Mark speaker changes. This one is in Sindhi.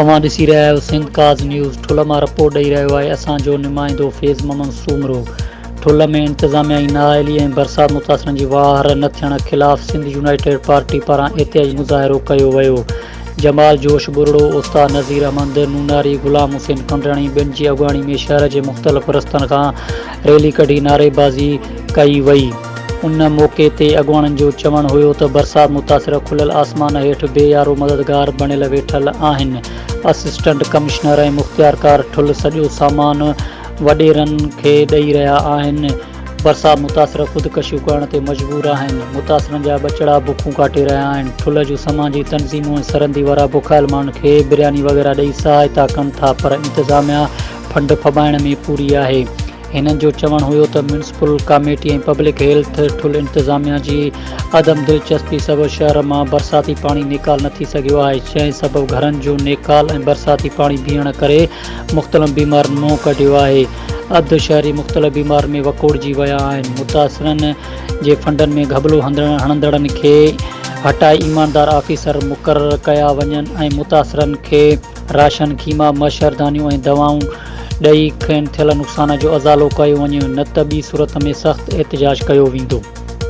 Speaker 1: اوهان ڏسي رهيا آهيو سنڌ ڪاز نيوز ٺل مان رپورٽ ڏئي رهيو آهي اسان جو نمائندو فيض محمد سومرو ٺل ۾ انتظاميا جي نااهلي ۽ برسات متاثرن جي واهر نه ٿيڻ خلاف سنڌ يونائيٽيڊ پارٽي پاران احتجاجي مظاهرو ڪيو ويو جمال جوش ٻرڙو، استاد نذير احمد نوناري، غلام حسين ڪنڊراڻي ٻين جي اڳواڻي ۾ شهر جي مختلف رستن کان ريلي ڪڍي نعريبازي ڪئي وئي. ان موقعي تي اڳواڻن جو چوڻ هيو ته برسات متاثر کليل آسمان هيٺ بي يارو مددگار بڻيل ويٺل آهن، اسسٽنٽ ڪمشنر ۽ مختيارڪار ٺل سڄو سامان وڏيرن کي ڏئي رهيا آهن، برسات متاثر خودڪشيون ڪرڻ تي مجبور آهن، متاثرن جا ٻچڙا بکون ڪاٽي رهيا آهن، ٺلهه جون سماجي تنظيمون ۽ سرندي وارا بکايل ماڻهن کي برياني وغيره ڏئي سهائتا ڪن ٿا پر انتظاميا فنڊ ڦٻائڻ ۾ پوري آهي. هنن جو چوڻ هيو ته ميونسپل ڪاميٽي ۽ پبلڪ هيلٿ ٺلهه انتظاميا جي عدم دلچسپي سبب شهر مان برساتي پاڻي نيڪال نه ٿي سگهيو آهي، جنهن سبب گهرن جو نيڪال ۽ برساتي پاڻي بيهڻ ڪري مختلف بيمارين منهن ڪڍيو آهي. اڌ شهري مختلف بيمارين ۾ وڪوڙجي ويا آهن، متاثرن جي فنڊن ۾ گهٻلو هڻندڙن کي هٽائي ايماندار آفيسر مقرر ڪيا وڃن ۽ متاثرن کي راشن، خيما، مڇردانيون ۽ دوائون ڏئي کين ٿيل نقصان جو ازالو ڪيو وڃي نه ته ٻي صورت ۾ سخت احتجاج ڪيو ويندو.